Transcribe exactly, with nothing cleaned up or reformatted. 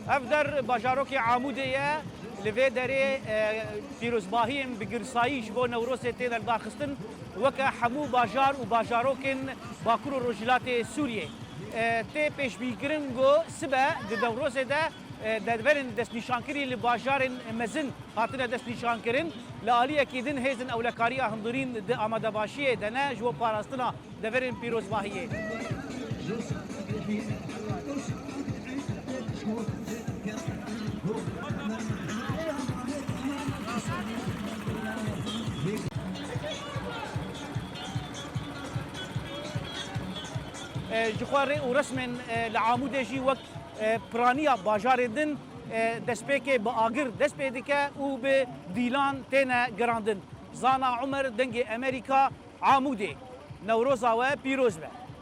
Ev der bajarokê Amûdê ye. Li vê derê, e, pîrozbahiyên bi girsayî ji bo Newrozê têne lidarxistin. Weke hemû bajar û bajarokên Bakur û Rojhilatê Sûriyê, e, tê pêşbînkirin ku sibe di Newrozê de, e, deverên destnîşankirî li bajarên mezin hatine destnîşankirin. Li aliyekî din hêzên ewlekariya hundirîn di amadebaşiyê de ne ji bo parastina deverên pîrozbahiyê. E, ji xwe rê û resmên, e, li Amûdê jî wek, e, piraniya bajarên din, e, destpêkê bi agir dest pê dike û bi dîlan têne girandin. Zana Umer, Dengê Amerîka, Amûdê. Newroza we pîroz be.